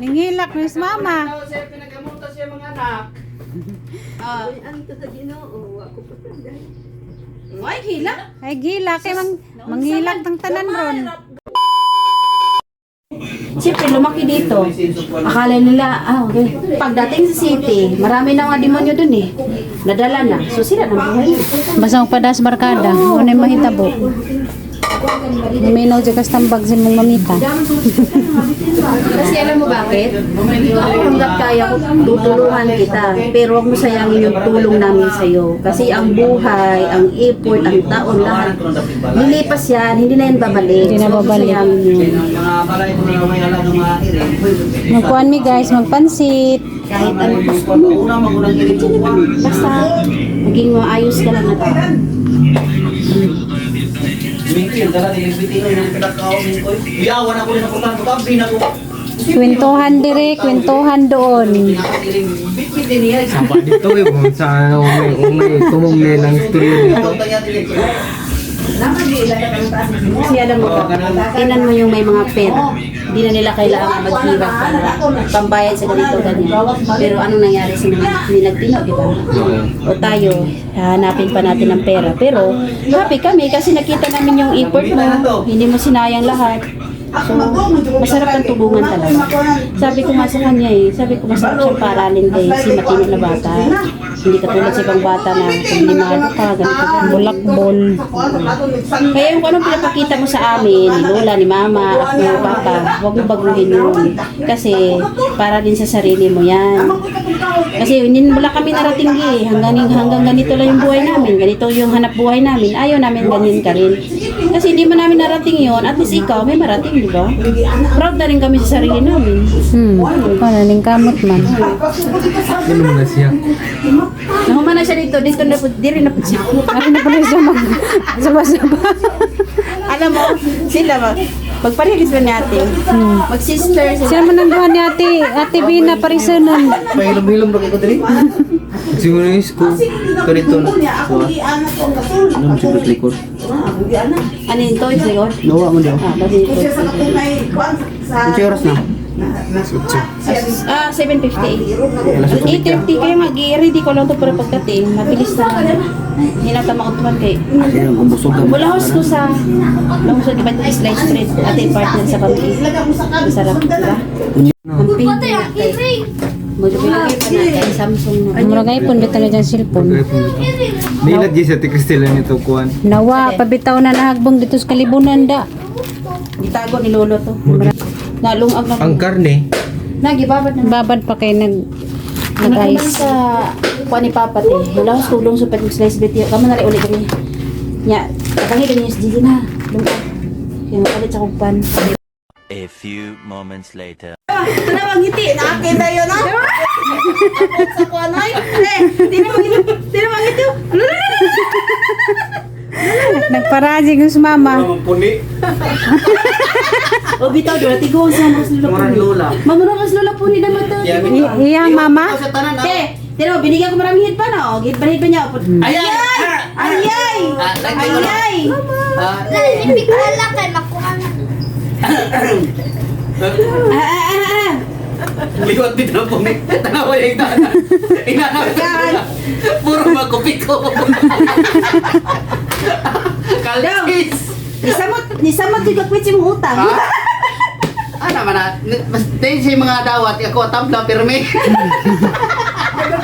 Ningilak ni mama. Siya pinagamutan siya mga anak. Ah. Ang to sa Ginoo, ako pa sanday. Ay, hilak. Ay gila kay manghilak tang tanan ron. Siyempre, lumaki dito. Akala nila, ah, okay. Pagdating sa city, marami na mga demonyo dun eh. Nadala na. So sila ng buhay. Basta padas barkada, mo na mahitabo. Minaw jud kas tambag sa mong mamita. Kasi alam mo bakit? Ako hanggat kaya ko, tutulungan kita. Pero huwag mo sayangin yung tulong namin sa'yo. Kasi ang buhay, ang effort, ang taon, lahat. Lilipas yan, hindi na yan babalik. Hindi na So, huwag mo babalik. sayangin yun. Mga balay ko na may alam ng mga iring. Magkuan mi guys, magpansit. Kahit ano gusto mo. Una magulang iring kuwan. Basta, maging maayos ka lang na tao. Mingkin, dala ni Bitino yung pinakaw mingkoy. Iyawan ako rin ako tanto kambi na ko. Kwentuhan dire, kwentuhan doon. Pinakairing bitbit din niya. Saba dito eh, kung sa ano, may umay, tumong nilang istorya dito. Kasi alam mo, tinan mo yung may mga pera. Hindi na nila kailangan maghirap para pambayad sa ganito, ganyan. Pero anong nangyari sa mga hindi nagtino, di ba? O tayo, hahanapin pa natin ang pera. Pero happy kami kasi nakita namin yung effort mo. Hindi mo sinayang lahat. So, masarap ang tubungan talaga. Sabi ko nga sa kanya eh, sabi ko masarap siyang paralin kay si matino na bata. Hindi katulad sa ibang bata na kung ka, ganito, ganyan. Bulakbol. Kaya yung kung anong pinapakita mo sa amin, ni Lola, ni Mama, ako, Papa, huwag mo baguhin yun. Kasi para din sa sarili mo yan. Kasi hindi wala kami narating eh. Hanggang ganito lang yung buhay namin. Ganito yung hanap buhay namin. Ayaw namin ganyan ka rin. Kasi hindi man namin narating yun. At least ikaw, may marating, di ba? Proud na rin kami sa sarili namin. Wala ning kamot man. Ano na siya? Nahuman na siya dito. Dito na po, di rin na po siya. Ari na pala siya mag saba-saba. Alam mo, sila magparilis ba natin? Mag-sister sila. Siya man ang duha ni Ate, Ate Bina parisanon. Pahilom-hilom ra ko diri. Siguro yung school. Ito dito na. Ano siguro likod? Ano yung toys, likod? Nawa mo diyo. Ah, basi ito. Unsa oras na? Ah, 7:58. 8:30 kayo mag-ready ko lang to para pagdating. Mabilis na. Hindi na tama kay. Ayun, kung busog ka. Wala host ko sa wala sa diba ito slice bread ate partner sa kami. Masarap, diba? Ang pink na kay. Mo pa na kay Samsung na. Murag iPhone bitaw na dyan cellphone. Nilat di sa Cristela nito kuan. Nawa, pabitaw na nahagbong dito sa kalibunan da. Gitago ni lolo to. Nalungag na. Ang karne, Nagibabad na. Babad pa kay Ano nag man ice. sa kuha ni Papa te. Wala ko tulong sa pag slice bread. Kamo na rin ulit kami. Nya, katangi ganyan sa Gigi na. Lungag. Kaya mapalit sa kugpan. A few moments later. Ito na mangiti. Nakita yun ah. Sa kuanay. Eh, di na mangiti. Di na mangiti. Nagparajig yung mama. puni. O bitaw doon, tigo sa mas lula po. Lola. Mamuro mas lula po ni naman to. Iyang mama. Sa tanan ah. Te, tino, binigyan ko maraming hit pa na. Oh. Hit pa niya. Ayay! Ayay! Ayay! Ah, Ipikala kay makuha na. Ah, ah, ah, ah. Liwat dito na puni. Tanawa yung inana. Inana. Puro makupiko. Kalsis. Nisamot, nisamot yung kakwit si mong utang. Ano man na? Mas din siya mga dawat. Ako tambla pirmi.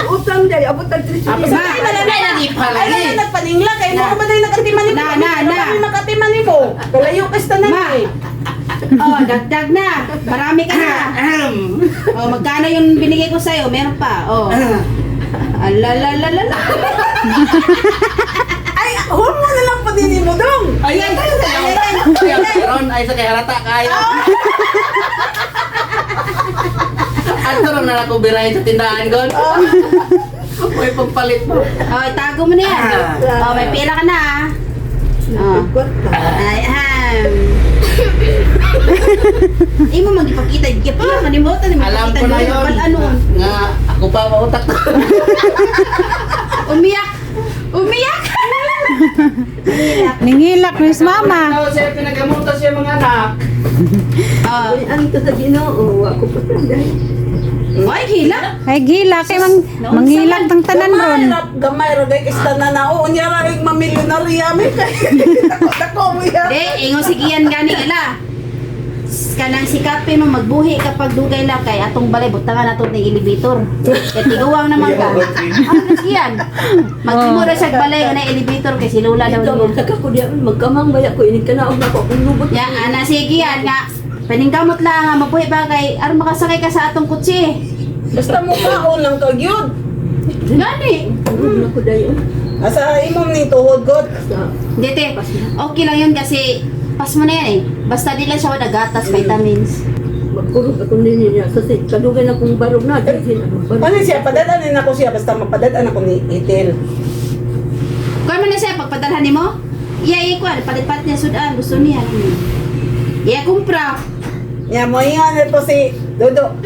Utang dahil abot ang 3. Ma, Ay, nani pala Ay, ni. na nagpaningla kay mo man dahil nakatiman ni mo. Na, na, na. Kami makatiman ni mo. Kalayo ka sa tanan Ma. eh. Oh, dagdag na. Marami ka na. Oh, magkano yung binigay ko sa'yo? Meron pa. Oh. Alalalala. Ay, huwag mo na lang panini mo dong. Ay, ay, ay, ay, ay, Ron, ay sa kay halata kayo. Ato ron na ako birahin sa tindahan gon. May pagpalit mo. Oh, itago mo na yan. Oh, may pera ka na. ah. Oh. Ay, aham. Imo magipakita, gipakita man nimo tan Alam ko na yun. Ano? Nga, ako pa mautak. Umiyak. Umiyak. Ningilak ni mama. Siya pinagamutan siya mga anak. Oh, Ah. Ang to sa Ginoo, ako po Ay, hila. Ay gila kay manghilak tang tanan ron. Gamay ra gay kay tanan na o unya ra rig mamilyonarya mi kay dako dako mo ya. De, ingon si Gian gani ila. Kanang sikapin mo magbuhi kapag dugay la kay atong balay butangan nato ni elevator. Kay tiguwang naman ka. Ano si Gian? Maghimo ra siya balay nga na elevator kay si Lola daw niya. Ko diya magkamang baya ko ini kanaog na ko akong lubot. Ya, ana si Gian nga paningkamot lang nga mabuhi ba kay aron makasakay ka sa atong kotse. Basta mo kaon lang ka gyud. Gani. Ko dayon. Asa imong ni tuhod god. Hindi, te. Okay lang yun kasi pas mo na yan eh. Basta di lang siya wala gatas, vitamins. Magkurog ako ninyo niya. Kasi kadugay na kong barog na. Dahil akong barog. Ano siya padad-an ako siya basta mapadad-an ako ni Ethel. Kuan man na siya, pagpadalhan nimo. Iya, iya, kuan. Palit-palit niya sudan. Gusto niya. Iya, kumpra. Nya mo ingon to si Dodo.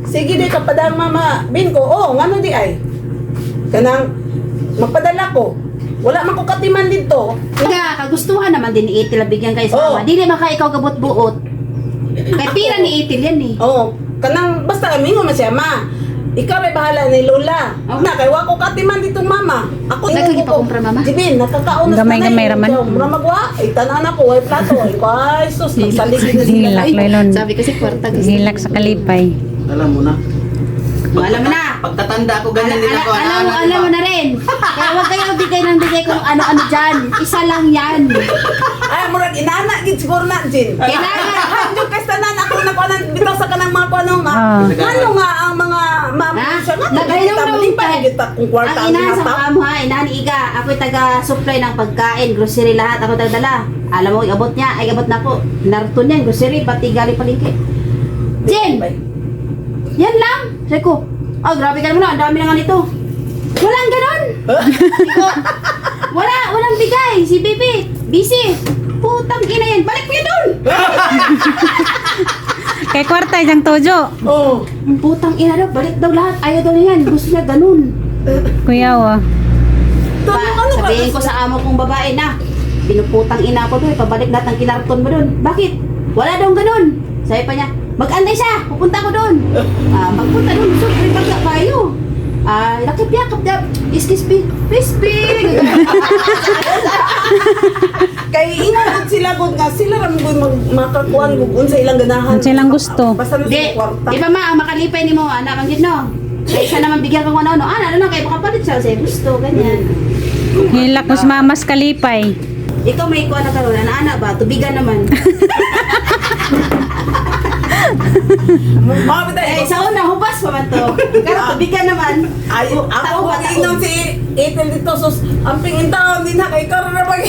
Sige di ka padang mama bin ko. Oh, ngano di ay? Kanang magpadala ko. Wala man ko katiman dito. Nga, kagustuhan naman din ni Ethel bigyan kay sa Oo. awa. Dili man ka ikaw gabot-buot. Kay pira ni Ethel yan eh. Oh, kanang basta mingon man siya ma. Ikaw ay bahala ni Lola. Oh. Na kay wa ko katiman ditong mama. Ako Nagkagi pa kumpra, mama? Jibin, nakakaon na Gamay-gamay raman. Mura magwa, ay tanan ako ay plato. Ay ko ay sus, nagsalig na sila. Hilak lailon. Sabi kasi kwarta gusto. Hilak sa kalipay. Alam mo na. Alam mo na. Pagtatanda ko, ganyan din ako. Alam mo na rin. Kaya huwag kayo bigay ng bigay kung ano-ano dyan. Isa lang yan. Ay murag inana gid siguro na Jin. Kailangan. Hanjo kay tanan ako na kuanan bitaw sa kanang mga kuano nga. Ah. Ngano nga ang mga mama Ha? siya nga Nagainom kita na malipay tayo. kita kung kwarta Ang inahan sa gihatag. mukha mo ha, inahan ni Iga. Ako'y taga-supply ng pagkain, grocery lahat. Ako taga-dala. Alam mo, iabot niya. Ay, abot na ako. Narton yan, grocery, pati galing palengke. Jen! Yan lang! Sabi ko, oh, grabe ka naman na, ang dami na nga nito. Walang ganon! Sabi ko, wala, walang bigay. Si Bibi, busy. Putang ina yan, balik mo yan doon! Kay kwarta jang tojo. Oh. Putang ina daw, balik daw lahat. Ayaw daw niya yan. Gusto niya ganun. Kuya wa. Pa, Ano ka? sabihin ko sa amo kong babae na, pinuputang ina ko doon, pabalik lahat ng kinarton mo doon. Bakit? Wala daw ganun. Sabi pa niya, mag-antay siya, pupunta ko doon. Ah, pagpunta doon, so, pagka kayo. Ah, lakip yakap da, excuse me, please be. Kay ingon sila gud nga sila ra man gud makakuan gud unsa ilang ganahan. Unsa ilang gusto. Basta na Di, sila kwarta. di ba ma, ang makalipay ni mo, anak ang gid no. Kay siya naman bigyan ko ano, ano, ano na, kay makapalit siya sa gusto, ganyan. Hilak mas mamas kalipay. Ikaw may kuha na karon, ana ba, tubigan naman. Mga bitay, Eh, sa una, hubas pa man to. Pero tubigan naman. Ay, ako Tao ba, kung tao? inom si Ethel dito sus, ang pingin taon din na kay karon na pag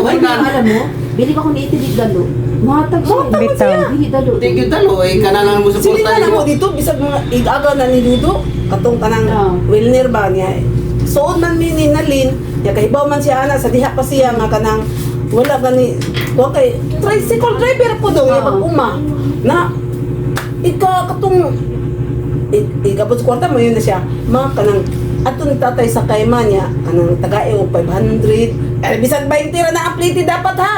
Ay, alam mo, bili ko ni Ate Dalo. Matag siya. Bitaw. Dili dalo. Thank you, talo. Eh, kanalan mo Sila suporta na nimo. mo dito bisag mga igaga na ni Dudo katong kanang Oo. Wilner ba niya. Suod man mi ni Nalin, ya kahibaw man siya ana sa diha pa siya nga kanang wala gani wa kay tricycle driver po do nga Oo. pag uma na ika katong ikabot sa kwarta mo yun na siya ma kanang ato ni tatay sa kayma niya kanang tagae og 500 eh bisan 20 ra na ang plate dapat ha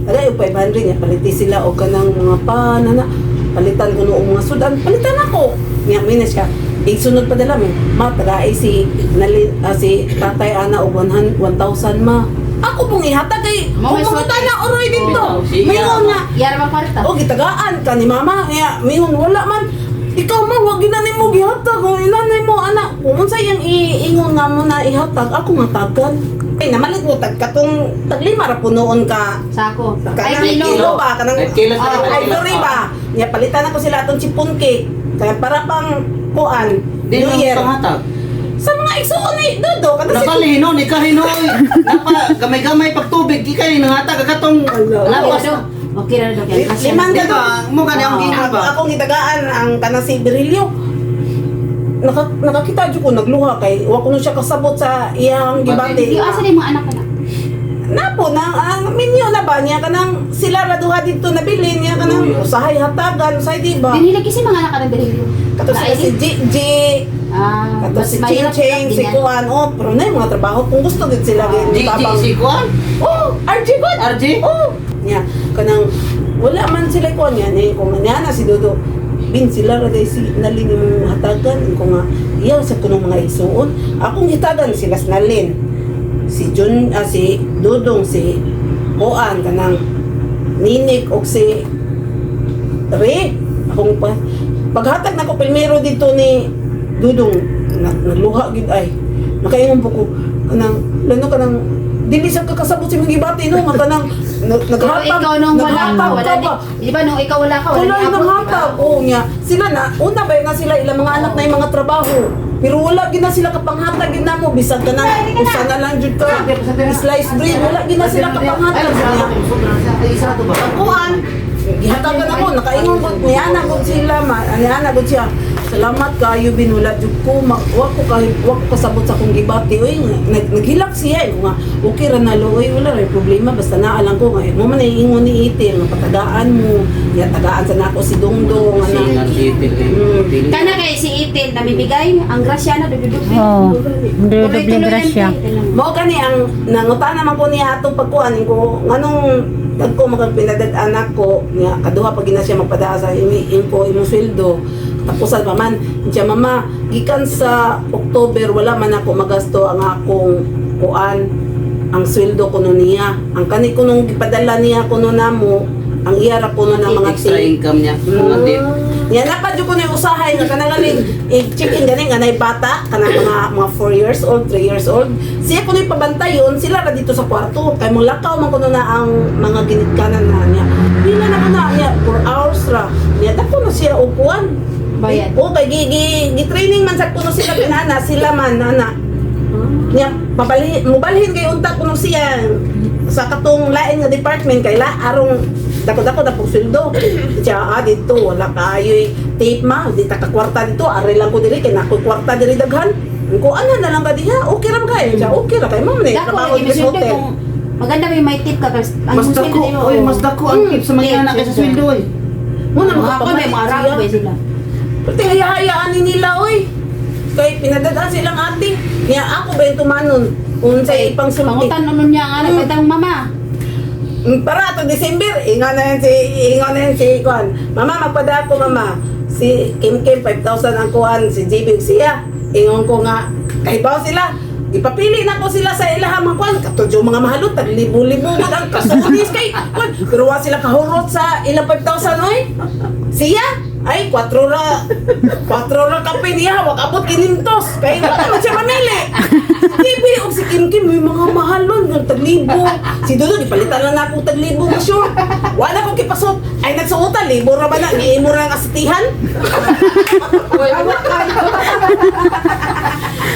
tagae og 500 niya paliti sila og kanang mga pan na palitan ko noong mga sudan palitan ako niya may na siya igsunod pa dala mo ma tagae si nali, si tatay ana og 100 1,000 ma ako pong ihatag kay Mao kung may mga na oroy dito Oh, siya. mayon nga Yara ba kwarta? O gitagaan ka ni mama kaya mingon wala man ikaw ma wag ginanay mo gihatag kung inanay mo anak kung unsa iyang iingon nga mo na ihatag ako nga tagan ay namalit mo tag katong taglima ra punoon ka Sako. Ay, kanang kilo. kilo ba kanang Ay, kilo sa ay kilo. sorry ba nya palitan ako sila atong chipon cake kaya para pang kuan Di New mo Year panghatag. sa mga igsuon ni Dodo kada si Napalino, ni kahinoy. Napa, gamay-gamay pagtubig, di kayo nangatag katong lawas. Okay ra daw kay kasya. Liman Di ba? Mo gani ang gingon Ang ba? akong gitagaan ang kanang si Berilio. Nakakita jud ko nagluha kay wa ko nun siya kasabot sa iyang gibati. Yung asa ni mga anak ka na? Napo na ang minyo na ba niya kanang sila ra duha didto nabili niya kanang usahay hatagan usahay di ba? Dinhi lagi si mga anak ka ng Berhilio. Kato sila si G Ah, kato mas si Ching mahirap Ching, din si yan. Kuan, oh, pero na yung mga trabaho kung gusto gid sila gid G, G, tabang. si Kuan? Oh, RJ good. RJ? Oh, Niya kanang wala man sila ko niya ni kung niya na si Dodo bin sila ra day si Nalin imong hatagan ko nga iyaw sa kunong mga igsuon akong hitagan sila sa Nalin si Jun si Dudong, si Kuan, kanang Ninik og si Re akong pa paghatag nako primero dito ni Dudong na, nagluha gid ay nakaingon po ko kanang lano kanang dili sa kakasabot si mga gibati no nga kanang Pero naghatag ikaw nung wala ka, naghatag wala ka di, ba? di ba nung ikaw wala ka, wala Wala di yung abot, di ba? nanghatag. Oo niya. Sila na, una ba na sila ilang mga anak na yung mga trabaho. Pero wala gid na sila kapanghatag gid na mo bisag ka na usa na lang jud ka slice bread wala gid na sila kapanghatag niya. Pagkuan, gihatagan ako, nakaingon ko, niana ko sila, niana ko siya. Salamat kayo bin wala jud ko, wa ko kahit wa ko kasabot sa akong gibati oy, naghilak siya eh, nga okay ra na lo oy, wala ra problema basta naa lang ko nga mo man ingon ni Itil nga patagaan mo, ya tagaan sa nako si Dongdong ana. Kana kay si Itil namibigay, ang grasya na dududubi. Oo. Dudoble grasya. Mao kani ang nangutana man ko niya atong pagkuan ko nganong dagko magang pinadad anak ko niya kaduha pag gina siya magpadaa sa imi ko imong sweldo tapusan pa man siya mama gikan sa October wala man ako magasto ang akong kuan ang sweldo kuno niya ang kani kunong gipadala niya kuno namo ang iya ra kuno na mga Extra tip. income niya. Mga tip. Yan na pa jud ko na yung usahay nga kanang galing i-check in gani nga nay bata kanang mga 4 years old, 3 years old. Siya kuno pabantay yun, sila ra dito sa kwarto kay mo lakaw man kuno na ang mga ginikanan na niya. Pila na kuno niya 4 hours ra. Niya dako na siya og kuan. Bayad. O kay gi, gi, gi training man sa kuno sila pinana, sila man ana. Niya pabalhin mubalhin kay unta kuno siya sa katong lain nga department kay la arong dako-dako na pong sweldo. Siya, dito, wala kayo'y tape ma, di ta ka kwarta dito, ari lang ko diri, kay nakoy kwarta diri daghan. Ko ana na lang ka diha, okay ra kayo. Siya, okay ra kay ma'am ni Dako trabaho lagi diri sa sweldo hotel. kung maganda may tip ka kasi ang Mas sweldo dako, nimo, oy, mas dako ang tip sa mga anak kaysa sweldo oy. Mo na Mga ako may makapamalit mga siya. rako ba sila. Pati hayahayaan ni nila, oy. Kay pinadadaan silang ate. Niya ako ba yung tumanon? Unsay ipang sulti. Pangutan nun niya ang anak mm. Mama. Para ato December, inga na yan si kuan. Mama magpada ako mama. Si Kim Kim 5,000 ang kuan, si JB siya. Ingon ko nga kahibaw sila. Ipapili na ko sila sa ilahang mga kuan. Katod yung mga mahalot, tag libo-libo man ang kasunis kay kuan. Pero wa sila kahurot sa ilang 5,000 oy. Siya ay 4 ra 4 ra kape niya wa kabot kinintos kay wala man siya mamili. TV og si Kim Kim may mga mahalon ng taglibo. Si Dodo gipalitan lang nako taglibo mo sure. Wala ko kipasot. Ay nagsuotan libo ra ba na giimo ra ang asitihan.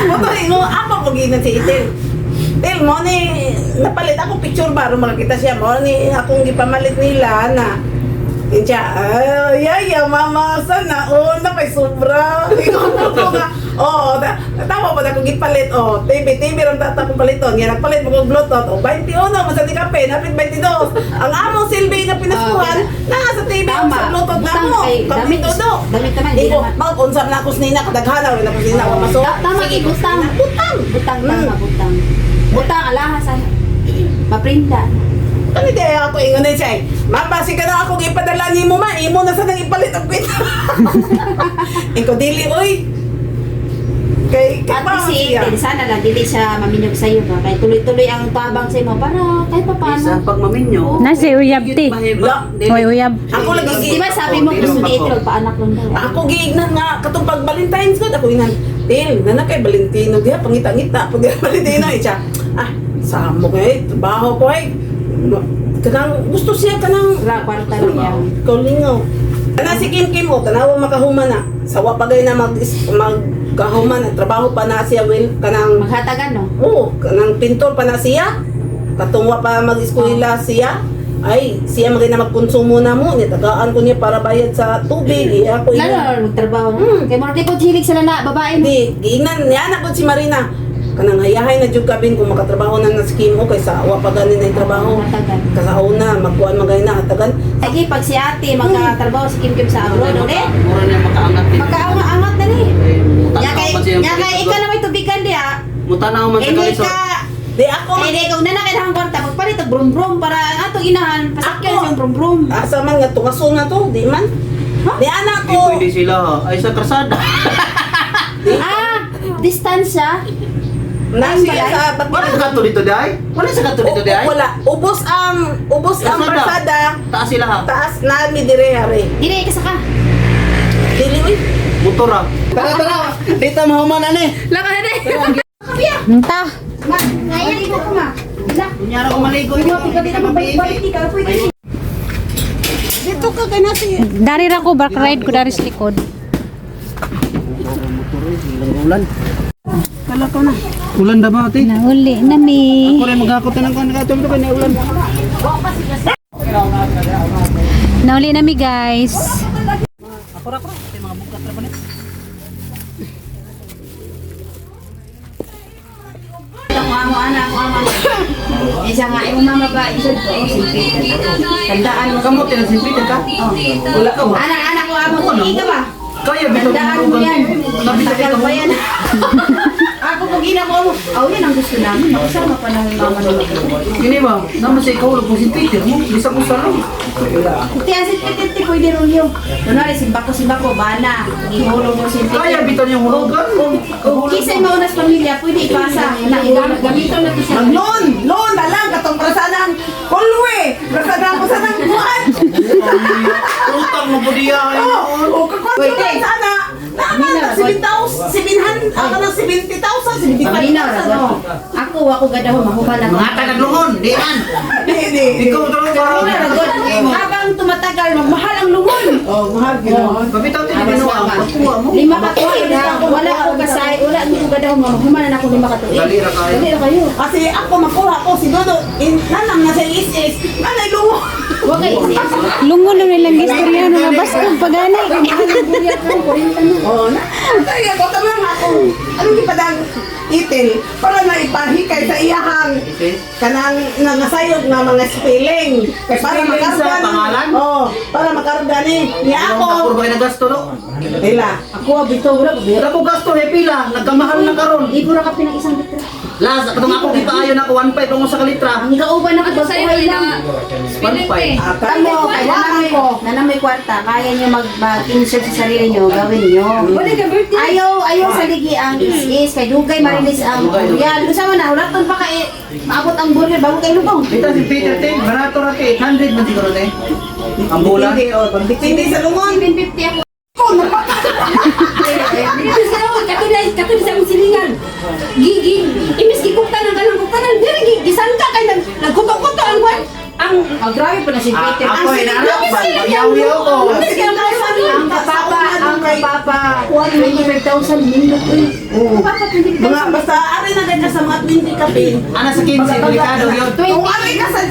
Moto ingo ako ko ginan si Itel. Tel mo ni napalit ako picture ba aron makakita siya mo ni akong gipamalit nila na Yun siya, ay, yaya, mama, sana, oh, na may sobra. Ingon ko nga, oo, tama pa na akong gipalit, oh, TV, TV ram tata akong paliton. Yan, nagpalit mo kong Bluetooth, oh, 21, masan ni kape, napit 22. Ang among silbi nga pinaskuhan, naa sa TV, Tama. sa Bluetooth na Butang mo. kay Kape damit, todo. damit naman, hindi Iko, naman. mag-unsam na ako nina, kadaghana, wala ko nina, wa maso. Tama Sige, kay butang. Butang. Butang tama butang. Butang alahas ano. Maprinda. Ano di ay ako ingon na siya eh. Ma'am, basi ka na ako ipadala ni mo ma, imo na sa nang ipalit ang kwenta. Ikaw dili oy. Kay kay At pa si siya. Itel, sana lang dili siya maminyog sa iyo ba? Kay tuloy-tuloy ang tabang sa imo para kahit pa Isa paano. pag maminyo. Nasa uyab ti. Hoy uyab. Ako lagi Di ba sabi mo gusto ni Itel paanak lang daw. Ako giignan nga katong pag Valentine's ko ako inan. Til, nana kay Valentino diha pangita-ngita pag diha Valentino eh, siya. Ah, samo kay trabaho ko ay. Kanang gusto siya kanang Ra kwarta lang niya. Ikaw lingaw. Ana si Kim Kim o, tanawa makahuma na. Sawa pa gay na mag magkahuma na trabaho pa na siya will kanang Maghatagan no. oo, kanang pintor pa na siya. Katungwa pa mag-eskwela siya. Ay, siya magay na magkonsumo na mo. Nitagaan ko niya para bayad sa tubig. Iya ko Lalo iya. na magtrabaho. Kay mo di po hilig sila na babae no. Hindi, giingnan niya na si Marina. Kanang hayahay na jud kabin kung makatrabaho na na si Kim o kaysa wa pa gani na yung trabaho. Hatagan. Kasauna, magkuan magay na hatagan. Sige, pag si ate magkatrabaho si Kim Kim sa abroad, no? Eh, Mura niya makaangat din. magkaangat na ni. Eh, Nya mutanaw kay man siya nya kay ikaw na may tubigan diha. Mutanaw man sa Hindi kalisod. ka Di ako Eh, di kung nana kailangan kwarta, magpalit og brum-brum para ang atong inahan, pasakyan Ako. siyang brum-brum. Asa man nga tungaso na to, di man. Di anak Di ko. pwede sila ha. Ay sa krasada. Ah, distansya. Na siya sa Wala sa kato dito day? Wala sa kato dito day? Wala. Ubos ang kalsada. Taas sila ha. Taas nami dire are. Dili ka saka. Dili uy. Motor ha. Tara tara. Dito mahuman ani. Lakahan eh. Unta. Ma, ngayon ko ma. Ila. Kunyara ko maligo. Balik ka pwede. Dito ka kay nasi. Dari ra ko back ride ko dari sa likod. Ulan. Kala ko na. Ulan da ba ate? Nauli na mi. Ako rin maghakot na ng kuan kato ko na ulan. Nauli na mi guys. Ako ra ko. Mga bukat ra ba ni? Ako amo ana, ako amo. Isa nga imong mama ba, isa ko Tandaan mo. Kamot yan si Peter ka? Wala ka ba? Ana, ana ko amo ko ba? Kaya bitaw Tandaan mo yan. Nabitaw Tagal ka pa yan. Ako pag ina ko, aw yan ang gusto namin. Makasama pa namin mama nila. Kini ba? Naman sa ikaw po si Peter mo. Bisa ko sa ro. Kuti ang sit pwede rolyo. Kunwari simbako bana. Gihulog mo si Kaya bitaw niyang hulugan. Kung kisay maunas pamilya, pwede ipasa. Na gamito na to siya. Loan, loan na lang katong prasanang kulwe. Prasanang ko sanang kuan. Utang mo po diya ay. Oh, o kakuan Wait, ko eh. sana. Naman Nina, 7,000, 700, ako ng 70,000, Paminaw ra 75,000. ba? oh. Ako ako gadaho mahubal ako. Mga tagadlungon, di man. Di, di. di. Ikaw talaga. Paminaw ra god. Habang tumatagal, magmahal ang lungon. Oh, mahal ginoon. Kabitaw ti ginawa ang pagkuha mo. 5 ka tuig na wala ko kasay, wala ko gadaho mahuman na ako 5 ka tuig. Dali ra kayo. Dali ra kayo. Kasi ako makuha ko si Dodo, in, nanang nasa is nanay lungo. Wa kay is. Lungon na nilang istorya nga basta pagani. Oh, na. Kaya ko tama nga ako. Anong gipadang itil para na ipahikay sa iyahang kanang nangasayog nga mga spelling. Kay para Spelling sa makarga ni- pangalan? Oh, para makarga ni ni Ako ako. ba nagasto no? Pila. Ako bitaw wala ko. Wala ko gasto he pila, nagkamahal na karon. Ibo ra ka pinang isang litra. Last, katong ako gipaayon ako 1.5 ang usa ka litra. Ang kauban ako baguhay lang. 1.5. Tamo, kay nanay ko, nanay kwarta, kaya niyo mag-insert sa sarili niyo, gawin niyo. Ayaw, ayaw sa ligi ang is-is, kay dugay marilis ang Dugay, dugay. yan. Unsa man na, hulaton pa kay maabot ang burger bago kay lubong. Ito si Peter te, barato ra kay 800 man siguro te. Ang bulan. Hindi, oh, pagdipindi sa lungon. 750 ako. Dito sa ako, katulad, katulad sa among silingan. Gigi, imbis gikuktan ang kanang kuktanan, diri gi gisangka kay nag nagkuto-kuto ang kwan. Ang Oh, grabe pa na si Peter. Ah, ako hinarap ba? Yaw-yaw ko. Ang kapapa, 25,000 nindot uy. Kapapa 25,000. Mga basta ari na ka sa mga 20 kapin. Ana sa 15, delikado yun. Kung ari ka sa